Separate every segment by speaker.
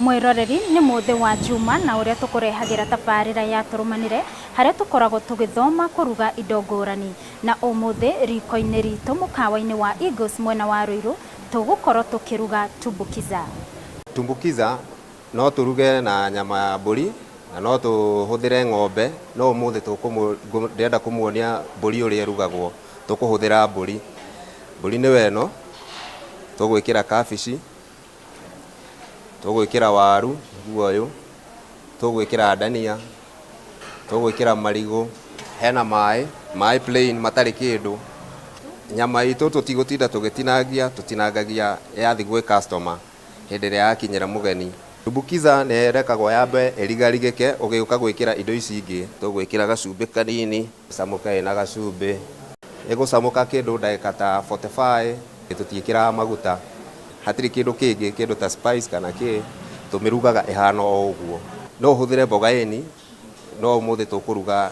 Speaker 1: Mwĩroreri nĩ mũthĩ wa Juma na ũrĩa tũkũrehagĩra tabarĩra ya tũrũmanĩre harĩa tũkoragwo tũgĩthoma kũruga indo ngũrani. Na ũmũthĩ riko-inĩ ritũ mũkawa-inĩ wa Eagles mwena wa Ruiru tũgũkorwo tũkĩruga tumbukiza.
Speaker 2: Tumbukiza no tũruge na nyama ya mbũri na no tũhũthĩre ng'ombe, no ũmũthĩ ndĩrenda kũmuonia mbũri ũrĩa ĩrugagwo. Tũkũhũthĩra mbũri. Mbũri nĩyo ĩno, tũgwĩkĩra kabici, tũgwĩkĩra waru nĩguo ũyũ, tũgwĩkĩra ndania, tũgwĩkĩra marigũ, hena maĩ, maĩ plain matarĩ kĩndũ. Nyama itũ tũtigũtinda tũgĩtinangia, tũtinangagia yathiĩ gwĩ customer hĩndĩ ĩrĩa yakinyĩra mũgeni. Tumbukiza nĩ ĩrekagwo yambe ĩrigarigĩke ũgĩũka gwĩkĩra indo ici ingĩ. Tũgwĩkĩra gacumbĩ kanini. Ĩcamũke ĩna gacumbĩ. Ĩgũcamũka kĩndũ ndagĩka ta 45. Tũtiĩkĩraga maguta. Hatirĩ kĩndũ kĩngĩ, kĩndũ ta spice kana kĩ, tũmĩrugaga ĩhana o ũguo. No ũhũthĩre mboga ĩni, no ũmũthĩ tũkũruga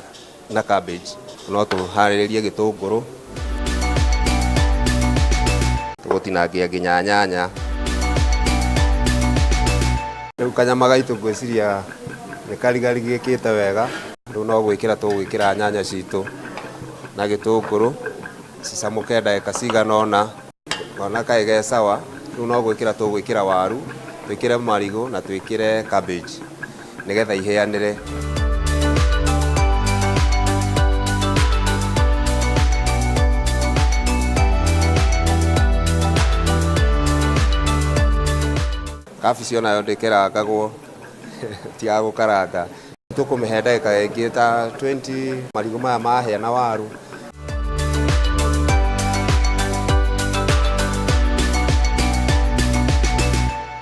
Speaker 2: na cabbage. No tũharĩrĩrie gĩtũngũrũ. Tũgũtinangia nginya nyanya. Rĩu kanyama gaitũ ngwĩciria nĩ karigarigĩkĩte wega. Rĩu no gwĩkĩra tũgwĩkĩra nyanya citũ na gĩtũngũrũ cicamũke ndagĩka cigana ũna. Ngona kaĩ ge sawa. Rĩu no gwĩkĩra tũgwĩkĩra waru, twĩkĩre marigũ na twĩkĩre cabbage nĩgetha ihĩanĩre. Kabici onayo ndĩkerangagwo, ti ya gũkaranga. Tũkũmĩhe ndagĩka ĩngĩ ta 20 marigũ maya mahĩa na waru.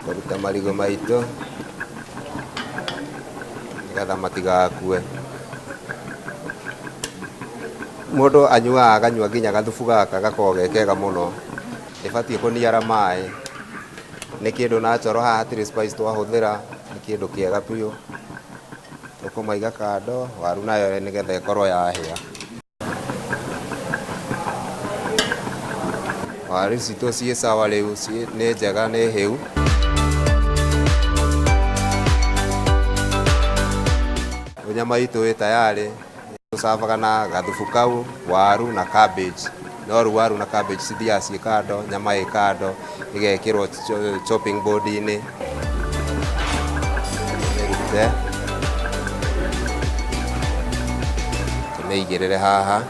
Speaker 2: Kũruta marigũ maitũ nĩgetha matigakue. Mũndũ anyuaga akanyua nginya gathubu gaka gakoragwo ge kega mũno. Ĩbatiĩ kũniara maĩ. Nĩ kĩndũ natural haha hatirĩ spice twahũthĩra, nĩ kĩndũ kĩega biũ. Tũkũmaiga kando, waru nayo nĩgetha ĩkorwo yahĩa. Waru citũ ciĩ sawa rĩu, nĩ njega nĩ hĩu. Rĩu nyama itũ ĩ tayarĩ. Tũcavaga na gathubu kau, waru na cabbage. No rĩu waru na cabbage cithiaga ciĩ kando, nyama ĩ kando, ĩgekĩrwo chopping board -inĩ. Tũmĩrute, tũmĩigĩrĩre haha,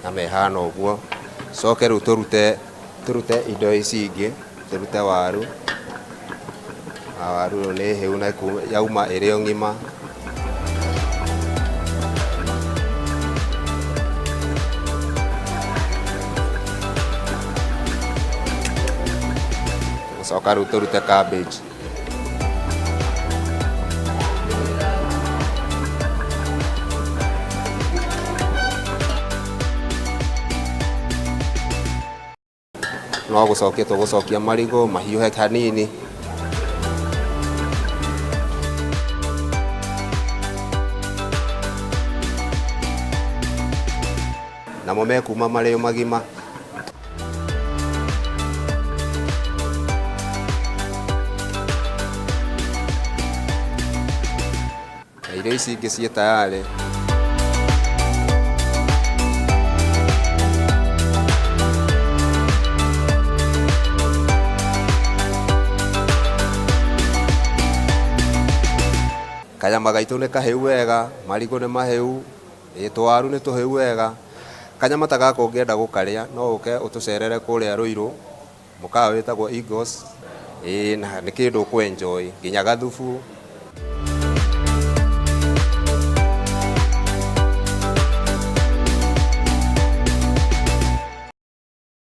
Speaker 2: nyama ĩhana ũguo. Tũcoke rĩu tũrute tũrute indo ici ingĩ, tũrute waru, na waru ĩyo nĩ hĩu na yauma ĩrĩ o ng'ima. Tũgũcoka rĩu tũrute cabbage. No gũcokia tũgũcokia marigũ mahiũhe hanini. Namo mekuma marĩ o magima. Na irio ici ingĩ ciĩ tayarĩ. Kanyama gaitũ nĩ kahĩu wega, marigũ nĩ mahĩu, ĩ tũwaru nĩ tũhĩu wega. Kanyama ta gaka ũngĩenda gũkarĩa no ũke ũtũcerere kũrĩa Ruiru, mũkawa wĩtagwo Eagles, ĩĩ na nĩ kĩndũ ũkũ enjoy nginya gathubu.